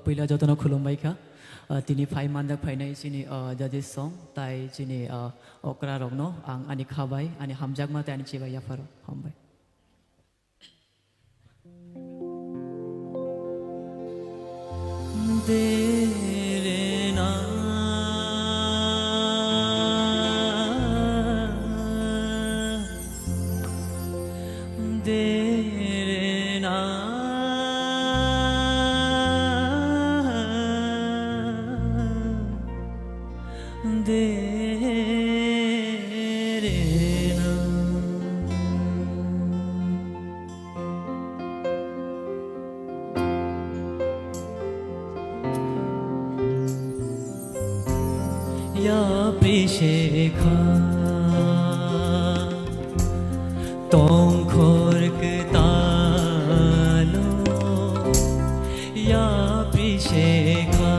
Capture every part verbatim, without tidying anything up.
Puila jotono khulumbai kha. Ah, tini phai manjak phainai chini, ah, judges song, tai chini, ah, okra rokno ang ani kha bai, ani hamjakma tai ani chibai yapharo. Hambai. Yapri shekha tongkhor kwtalo, yapri shekha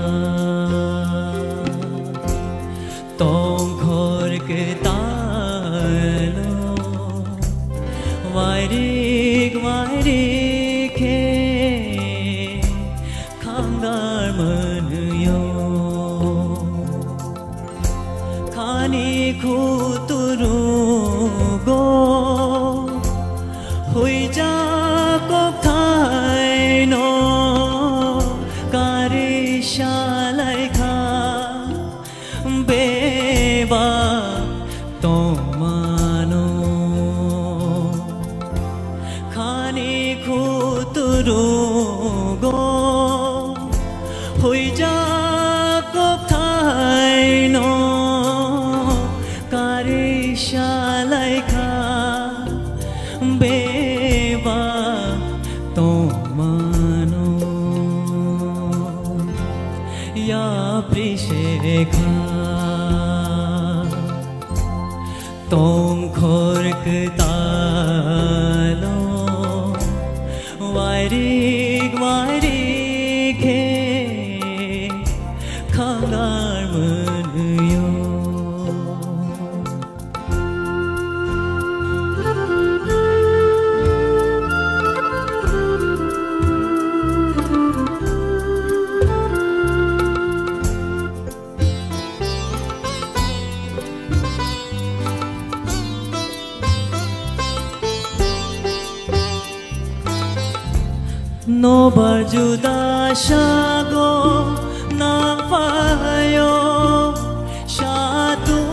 tongkhor kwtalo, wairik wairik khe khangar mwnwio. Khani khuturugo huijak kokthaino kari salai kha beba tongmano. Khani khuturugo huijak kokthaino kari salai kha beba tongmano. Yapri shekha tongkhor kwtalo, wairik wairik khe khangar mwnwio. Nobar juda sago nangphaio, satung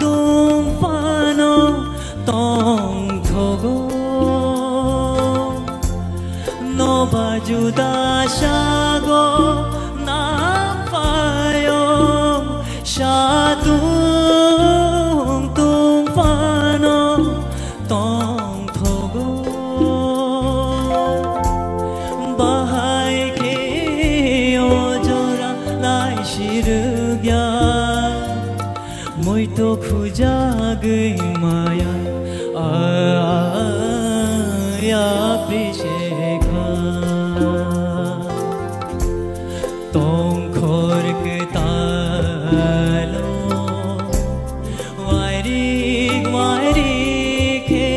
tungphano tongthogo. Nobar juda sago nangphaio, satung tungphano tongthogo. Bahai khe o jora lai sirwkya, muito khujagwi maya, a, a, yapri shekha. Tongkhor kwtalo, wairik wairik khe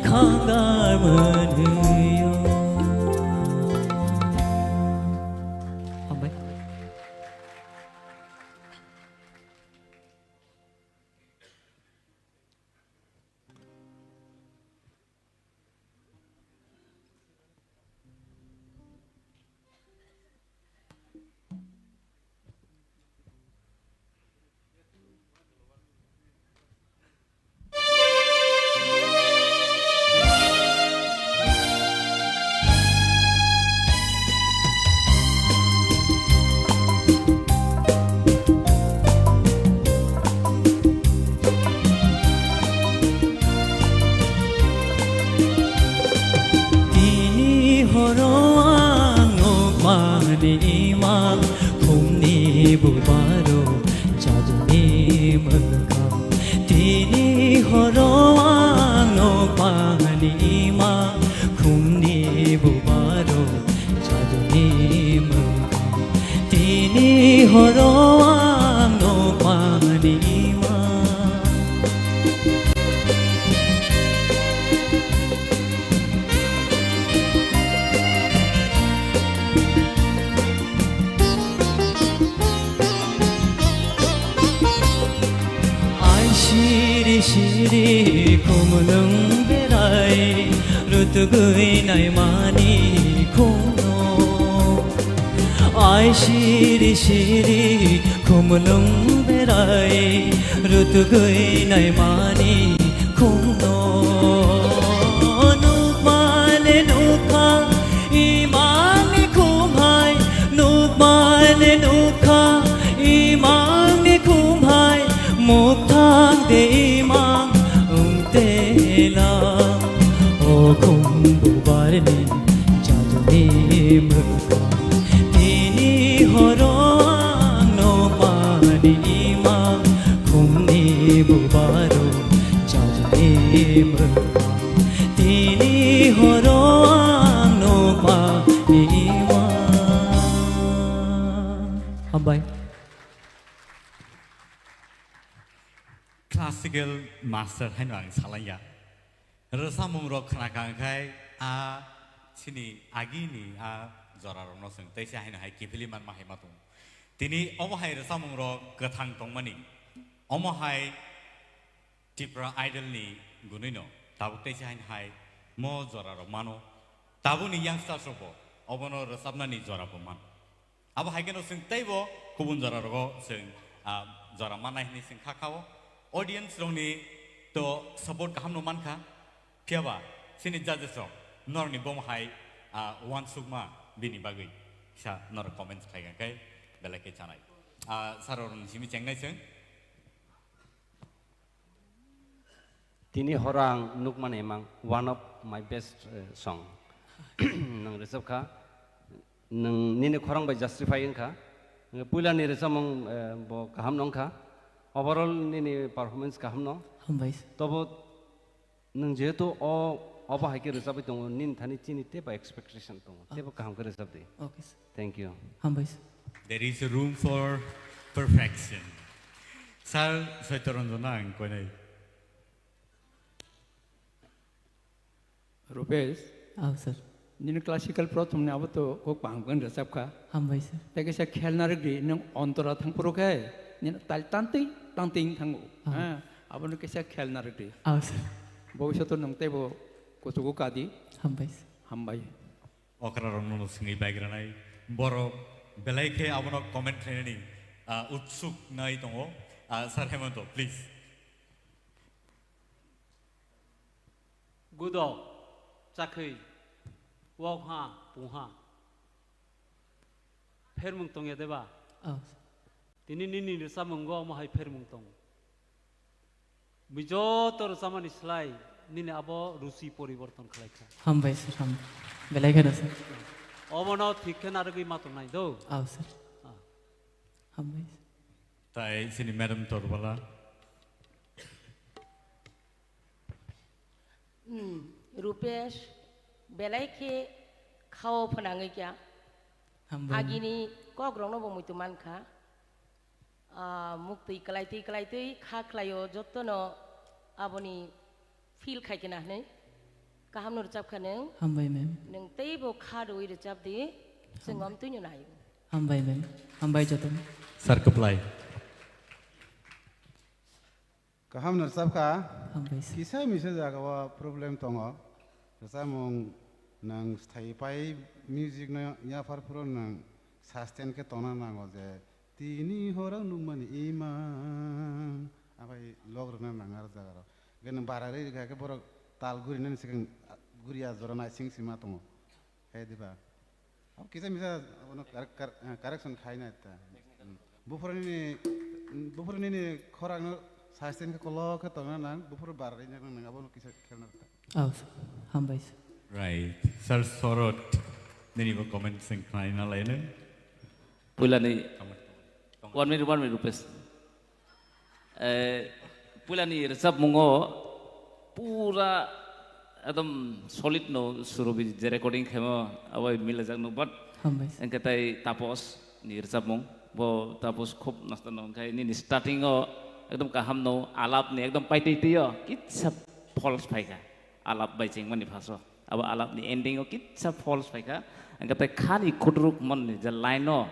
khangar mwnwio. Hambai. Tini horo ang nokmani imang, khumni bubaro chajuni mwkang. Tini horo ang nokmani imang, khumni bubaro chajuni mwkang. Tini horo ang nokmani imang. Siri khumlung berai rutugui naimani khumno. Ai siri siri khumlung berai rutugui naimani khumno. Nukmane nukha imangni khumhai, nukmane nukha imangni khumhai, mukthang de imang ungtela. O khum bubarni jaduni mukha, tini horo ang nukmani imang khumni bubaro jaduni mukha, tini horo ang nukmani imang. Hambai. Classical master haino ang salaiya. Rwchapmung rok khna kha khai a chini agini a jora rokno chwng teisa haino hai kiphilwi manma hai ma tongo. Tini omo hai rwchapmung rok kwthang tongmani. Omo hai Tipra Idol ni gunui no tabuk teisa haino hai mo jora rok mano. Tabukni youngsters rok bo obono rwchapnani jora bo mano. Abo hai kheno chwng teibo kubun jora rogo chwng, ah, jora mannai hinwi chwng kha khao. Audience rokni to support kaham no mankha. Phiyaba chini judges rok norokni bomo hai, ah, uansukma bini bagwi kisa norok comments khai kha khe belai khe chanai. Ah, sir rokni simi chengnai chwng. Tini horo ang nukmani mang one of my best, eh, song. Nwng rwchap kha, nwng nini khorang bai justify wng kha. Puila ni rwchapmung, eh, bo kaham no wng kha. Overall nini performance kaham no. Hambai sir. Tobo nwng jehetu o, obo hai khe rwchapwi tongo, nini thani chini teibo expectation tongo. Ah. Teibo kaham khe rwchap di. Okay sir. Thank you. Hambai sir. There is a room for perfection. Sir Saitya Ranjan ang koinai. Rupesh, oh, sir. Nini classical prothom ni abo to kok pang pang rwchap kha. Hambai sir. Tei kaisa khelna rwgdi, nwng ontora thang phuru khe, nini tal tantwi tantwi wng thango. Ah. Ha, abono kaisa khelna rwgdi. Oh, sir. Bobishoto nwng teibo kuchugo kadi. Hambai sir. Hambai. Okra rokno no swngwi baigranai. Borok belai khe abono comment khlainani, ah, utsuk nai tongo. Ah, Sir Hemanto, please. Gudok, chakhwi, wokha, pungha. Phermung tongya deba? Oh. Tini nini rwchapmungo omo hai phermung tongo. Bui joto rwchapmani slai nini abo ruchi poriborton khlai kha. Hambai sir, ham-, belai kheno sir. Omono thik khe narwgwi ma tongnai do. Oh, sir. Ah. Hambai sir. Tai sini Madam Torbala. Hmm, Rupesh, belai khe khao phnangwi kya. Hambai. Agini kokrokno bo muitu mankha. Ah, muktwi kwlaitwi kwlaitwi kha khlaio, jottono aboni feel khai khe na hwnwi. Kaham no rwchap kha nwng. Hambai, ma'am. Nwng teibo kha rwui rwchap di, chwng, hambai, omtwino nai. Hambai, ma'am. Hambai jotono. Sir Kwplai. Kaham no rwchap kha. Hambai sir. Kisa misa jaga o problem tongo. Rwchapmung nwng sthai pai music no yaphar phuru nwng sustain khe tongna nango je tini horo nukmani imang. Abai log rwna nang aro jaga rok. Gwnang bara rwi rwkha khe borok tal gurinani swkang guriya jora naising sima tongo. He diba? Abo kisa misa abono correct-, cor-, eh, correction khaina ta. Hmm. Buphuru nini, hmm, buphuru nini khorang no sustain khe kolok khe tongna nang, buphuru bar ri nang nang abono kisa khelna ta. Oh, sir. Hambai sir. Right. Sir Sorot, nini bo comment sing khlaina lainang. Puilani. Comment. One minute, one minute, Rupesh. Eh, puilani rwchapmungo pura ekdom solid no surobi je recording khemo abai milajak no, but hambai sir. Engke tai Tapos ni rwchapmung, bo Tapos khub nosto no, engkai nini starting o ekdom kaham no, alap ni ekdom paitwi twi o kitsa false phaikha, alap bai chengmani phaso abo alap ni ending o kitsa false phaikha, engke tai khani kudruk mon ni je line o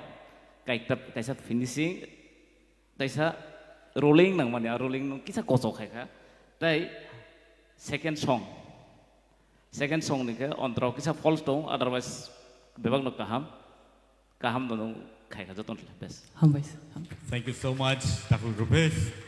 kaita kaisa finishing, kaisa rolling nangmani, a rolling no kisa kochok khai kha. Tei second song, second song ni khe ontrao kisa false tong, otherwise bebak no kaham, kaham no nung khai kha joto no best. Hambai sir, hambai. Thank you so much, Takhuk Rupesh.